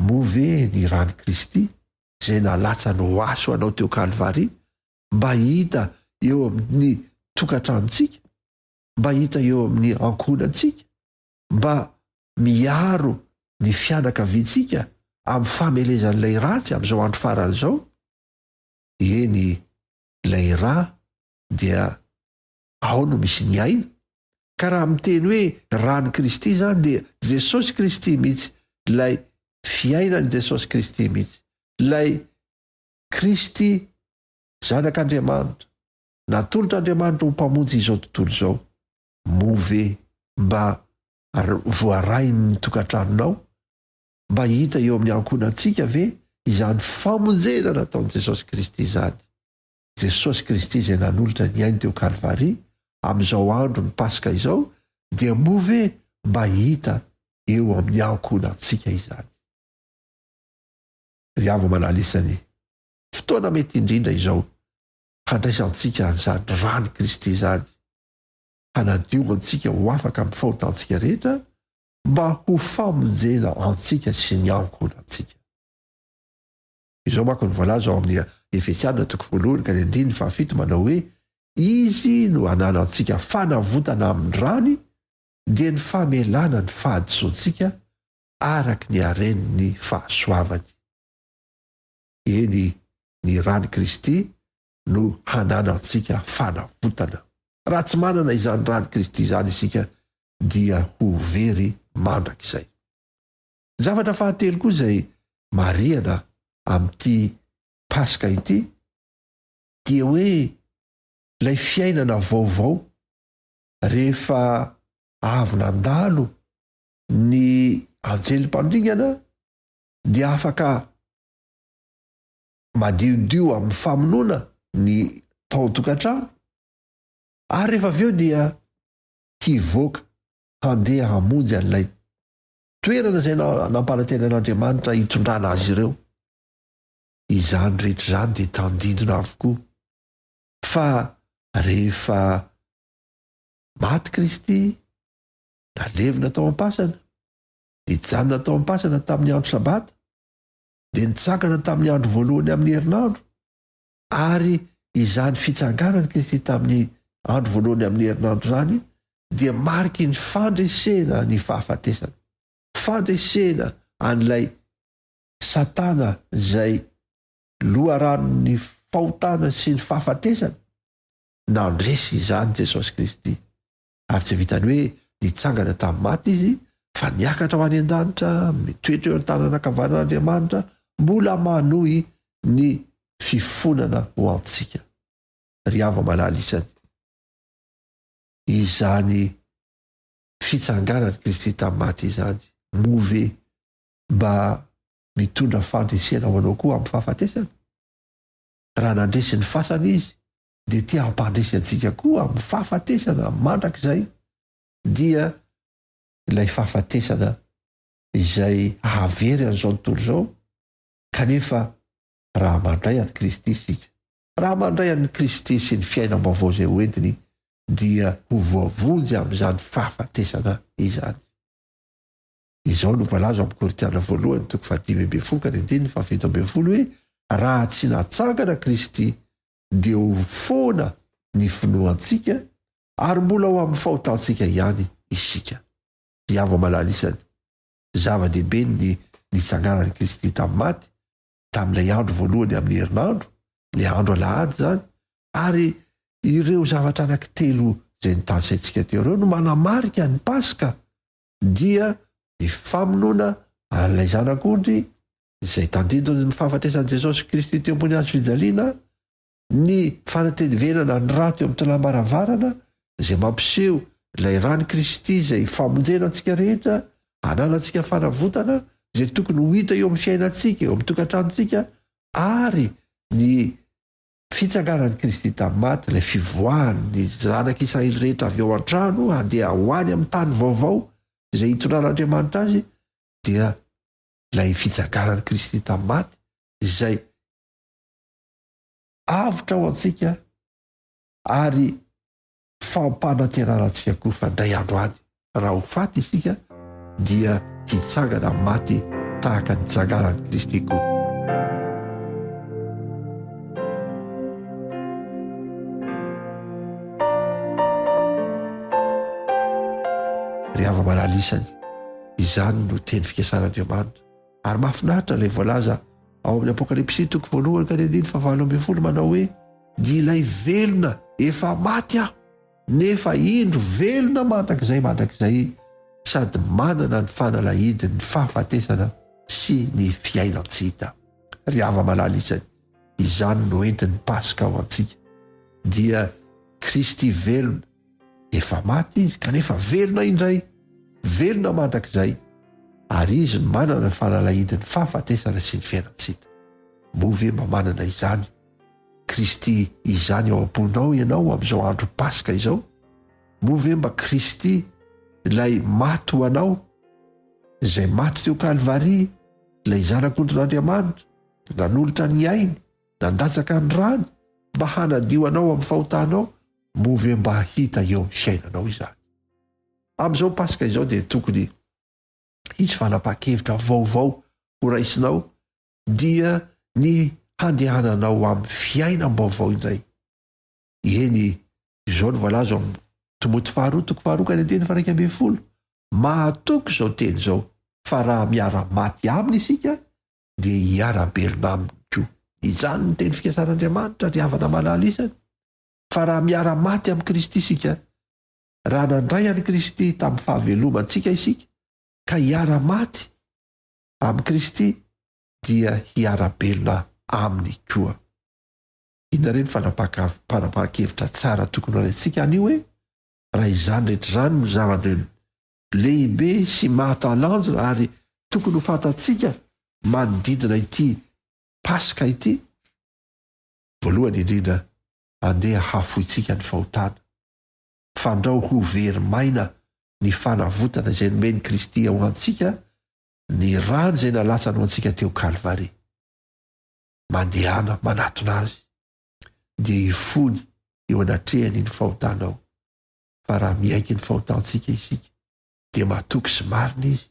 moa ve ny ràn'i Kristy? izay nalatsany ho ahy sy ho anao teo Kalvary mba hita eo amin'ny tokantranontsika, mba hita eo amin'ny ankohonantsika, mba miaro ny fianakaviantsika amin'ny famelezan'ilay ratsy amin'izao andro farany izao? Eny, ilay ra dia ao no misy ny aina. Ka raha miteny hoe ran'i Kristy izany dia Jesosy Kristy mihitsy, ilay fiainan'i Jesosy Kristy mihitsy, ilay Kristy Zanak'Andriamanitra, natolotr'Andriamanitra ho Mpamonjy izao tontolo izao. Moa ve mba voarain'ny tokantranonao? Mba hita eo amin'ny ankohonantsika ve izany famonjena nataon'i Jesosy Kristy izany? Jesosy Kristy izay nanolotra ny ainy teo Kalvary, amin'izao andron'ny Paska izao, dia moa ve mba hita eo amin'ny ankohonantsika izany? Ry hava-malala isany, fotoana mety indrindra izao handraisantsika an'izany ran'i Kristy izany, hanadio antsika ho afaka amin'ny fahotantsika rehetra, mba ho famonjena antsika sy ny ankohonantsika. Izao manko no voalaza ao amin'ny Efesiana toko voalohany ka ny andininy fahafito manao hoe, Izy no ananantsika fanavotana amin'ny rany, dia ny famelana ny fahadisoantsika araka ny haren'ny fahasoavany. Eny, ny ran'i Kristy no hananantsika fanavotana. Raha tsy manana izany ran'i Kristy izany isika dia ho very mandrakizay. Zavatra fahatelo koa izay marihana amin'ity Paska ity dia hoe ilay fiainana vaovao rehefa avy nandalo ny anjely mpandringana dia afaka madiodio amin'ny famonoana ny tao an-tokantrano ary rehefa avy eo dia hivoaka handeha hamonjy an'ilay toerana izay nampanantenan'Andriamanitra hitondrana azy ireo. Izany rehetra izany dia tandindona avokoa fa rehefa maty Kristy, nalevina tao am-pasana, nijanona tao am-pasana tamin'ny andro Sabata, dia nitsangana tamin'ny andro voalohany amin'ny herinandro, ary izany fitsanganan'i Kristy tamin'ny andro voalohany amin'ny herinandro izany dia mariky ny fandresena ny fahafatesana, fandresena an'ilay Satana izay loharanon'ny fahotana sy ny fahafatesana. Nandresy izany Jesosy Kristy. Ary tsy vitan'ny hoe nitsangana tamin'ny maty izy, fa niakatra ho any an-danitra, mitoetra eo an-tanana ankavanan'Andriamanitra, mbola manohy ny fifonana ho antsika. Ry hava-malala isany, izany fitsanganan'i Kristy tamin'ny maty izany, moa ve mba mitondra fandresena ho anao koa amin'ny fahafatesana? Raha nandresy ny fasana izy, dia te hampandresy antsika koa amin'ny fahafatesana mandrakizay, dia ilay fahafatesana izay hahavery an'izao tontolo izao, kanefa raha mandray an'i Kristy isika, raha mandray an'i Kristy sy ny fiainam-baovao izay hoentiny, dia ho voavonjy amin'izany fahafatesana izany. Izao no voalaza ao amin'ny Korintiana voalohany toko fahadimy ambin'ny folo ka ny andininy faha-17 hoe, Raha tsy natsangana Kristy, dia ho foana ny finoantsika ary mbola ho amin'ny fahotantsika ihany isika. Ry hava-malala isany, zava-dehibe ny nitsanganan'i Kristy tamin'ny maty, tamin'ilay andro voalohany amin'ny herinandro, ilay andro alahady izany, ary ireo zavatra anankitelo izay notanisaintsika teo ireo no manamarika ny Paska, dia ny famonoana an'ilay Zanak'ondry izay tandindon'ny fahafatesan'i Jesosy Kristy teo ambony hazo fijaliana, ny fanatevenana ny ra teo amin'ny tolam-baravarana izay mampiseho ilay ran'i Kristy izay famonjena antsika rehetra, ananantsika fanavotana izay tokony ho hita eo amin'ny fiainantsika, eo amin'ny tokantranontsika, ary ny fitsanganan'i Kristy tamin'ny maty, ilay fivoahan'ny zanak'Israely rehetra avy ao an-trano handeha ho any amin'ny tany vaovao izay hitondran'Andriamanitra azy, dia ilay fitsanganan'i Kristy tamin'ny maty izay avotra ho antsika ary fampanantenana antsika koa fa indray andro any raha ho faty isika dia hitsangana maty tahaka ny tsanganan'i Kristy koa. hava-malala isany, izany no teny fikasan'Andriamanitra. Ary mahafinaritra ilay voalaza ao amin'ny Apokalypsy toko voalohany ka ny andininy fahavalo ambin'ny folo manao hoe, Dia ilay velona efa maty aho, nefa indro velona mandrakizay mandrakizay sady manana ny fanalahidin'ny fahafatesana sy ny fiainan-tsy hita. Ry hava-malala isany, izany no entin'ny Paska ho antsika. Dia Kristy velona, efa maty Izy kanefa velona indray, velona mandrakizay, ary Izy no manana ny fanalahidin'ny fahafatesana sy ny fiainan-tsy hita. Moa ve mba manana izany Kristy izany ao am-ponao ianao amin'izao andro Paska izao? Moa ve mba Kristy ilay maty ho anao, izay maty teo Kalvary, ilay Zanak'ondrin'Andriamanitra, nanolotra ny ainy, nandatsaka ny rany mba hanadio anao amin'ny fahotanao, moa ve mba hita eo amin'ny fiainanao izany? Amin'izao Paska izao dia tokony hisy fanapahan-kevitra vaovao horaisinao dia ny handehananao amin'ny fiainam-baovao indray. Eny, izao no voalaza ao amin'ny Timoty faharoa toko faharoa ka ny andininy faha 11, Mahatoky izao teny izao, fa raha miara-maty aminy isika, dia hiara-belona aminy koa. Izany ny teny fikasan'Andriamanitra, ry havana malala isany, fa raha miara-maty amin'i Kristy isika, raha nandray an'i Kristy tamin'ny fahavelomantsika isika, ka hiara-maty amin'i Kristy, dia hiara-belona aminy koa. Inona re ny fanapahan-kevitra tsara tokony horaintsika anio e? Raha izany rehetra izany no zavatra lehibe sy mahatalanjona ary tokony ho fantatsika manodidina ity Paska ity, voalohany indrindra, andeha hafointsika ny fahotana, fandrao ho very maina ny fanavotana izay nomen'i Kristy ho antsika, ny rany izay nalatsany ho antsika teo Kalvary. Mandehana manatona Azy, dia hifony eo anatrehany ny fahotanao. Fa raha miaiky ny fahotantsika isika, dia matoky sy marina Izy,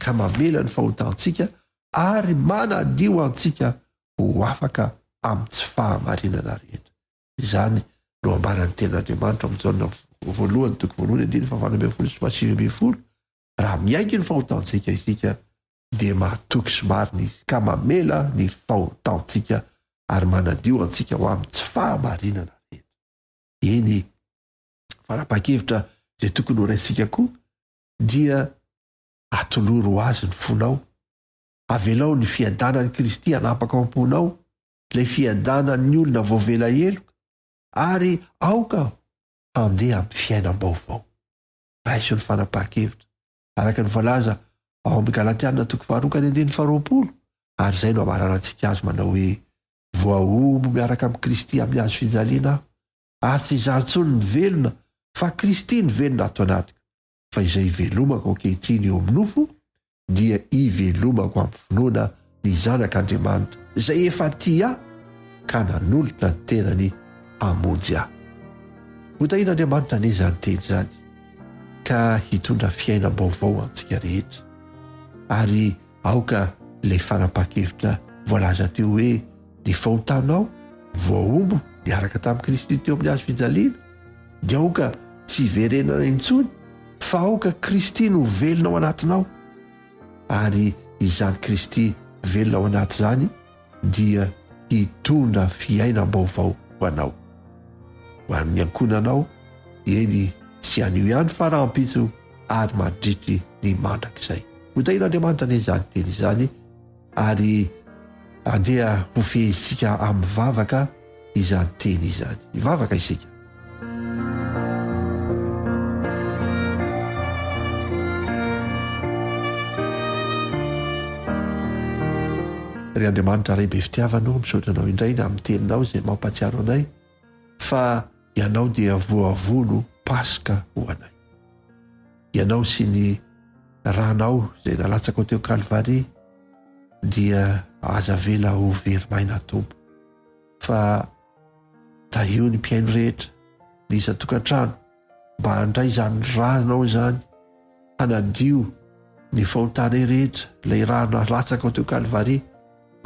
ka mamela ny fahotantsika ary manadio antsika ho afaka amin'ny tsy fahamarinana rehetra. Izany no ambaran'ny Tenin'Andriamanitra ao amin'ny Jaona voalohany toko voalohany andininy fahavalo ambin'ny folo sy fahasivy ambin'ny folo, Raha miaiky ny fahotantsika isika, dia mahatoky sy marina Izy, ka mamela ny fahotantsika ary manadio antsika ho amin'ny tsy fahamarinana rehetra. Eny, fanapahan-kevitra izay tokony horaisintsika koa dia atoloro ho Azy ny fonao. Avelao ny fiadanan'i Kristy hanapaka ao am-ponao, ilay fiadanan'ny olona voavela heloka, ary aoka handeha amin'ny fiainam-baovao. Raiso ny fanapahan-kevitra, araka ny voalaza ao amin'ny Galatiana toko faharoa ka ny andininy faharoapolo, ary izay no amaranantsika azy manao hoe, Voahombo miaraka amin'i Kristy amin'ny hazo fijaliana aho, ary tsy izaho intsony no velona, fa Kristy no velona ato anatiko, fa izay ivelomako ankehitriny eo amin'ny nofo dia ivelomako amin'ny finoana ny Zanak'Andriamanitra izay efa tia ahy ka nanolotra ny tenany hamonjy ahy. Hotahian'Andriamanitra anie izany teny izany ka hitondra fiainam-baovao ho antsika rehetra. Ary aoka ilay fanapahan-kevitra voalaza teo hoe ny fahotanao voahombo niaraka tamin'i Kristy teo amin'ny hazo fijaliana dia aoka tsy hiverenana intsony fa aoka Kristy no velona ao anatinao ary izany Kristy velona ao anaty izany dia hitondra fiainam-baovao ho anao, ho an'ny ankohonanao, eny tsy anio ihany fa rahampitso ary mandritry ny mandrakizay. Hotahian'Andriamanitra anie izany teny izany ary andeha hofehezintsika amin'ny vavaka izany teny izany. Hivavaka isika. Ry Andriamanitra Ray be fitiavana ô, misaotra Anao indray ny amin'ny teninao izay mampahatsiaro anay fa Ianao dia voavono Paska ho anay. Ianao sy ny ranao izay nalatsakao teo Kalvary dia aza avela ho very maina Tompo fa Tahio ny mpihaino rehetra, ny isan-tokantrano, mba handray izany ranao izany, hanadio ny fahotanay rehetra, ilay rà nalatsaka ao teo Kalvary,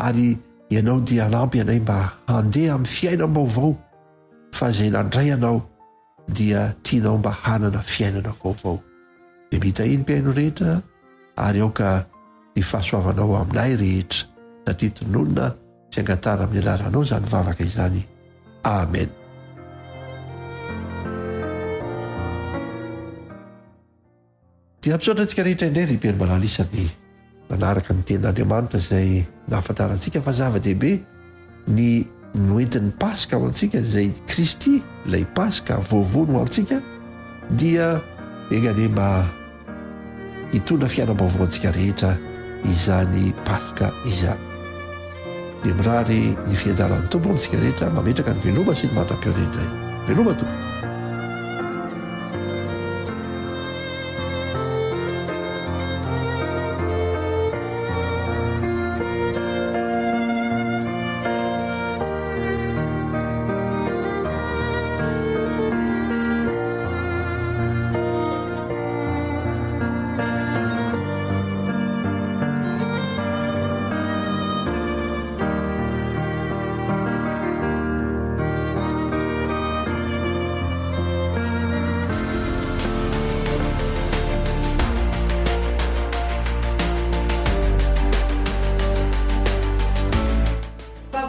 ary Ianao dia hanampy anay mba handeha amin'ny fiainam-baovao, fa izay nandray Anao dia tianao mba hanana fiainana vaovao. Dia mitahiany mpihaino rehetra ary aoka ny fahasoavanao aminay rehetra satria tononina sy angatahana amin'ny anaranao izany vavaka izany. Amen. Dia misaotra antsika rehetra indray ry Pierre Malala isany nanaraka ny tenin'Andriamanitra izay nahafantarantsika fa zava-dehibe ny noentin'ny Paska ho antsika izay Kristy ilay Paska voavono ho antsika dia enga anie mba hitondra fiainam-baovao antsika rehetra izany Paska izany. Dia mirary ny fiadanan'ny Tompo amintsika rehetra mametraka ny veloma sy ny mandra-pihaona indray. Veloma Tompoko.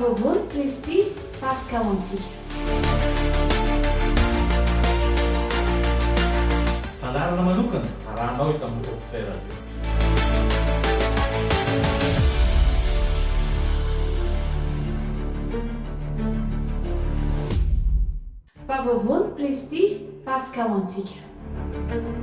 Vaovao Kristy Paska ho antsika. Fandaharana manokana arahanao eto amin'ny Hopfait Radio. Vaovao Kristy Paska ho antsika.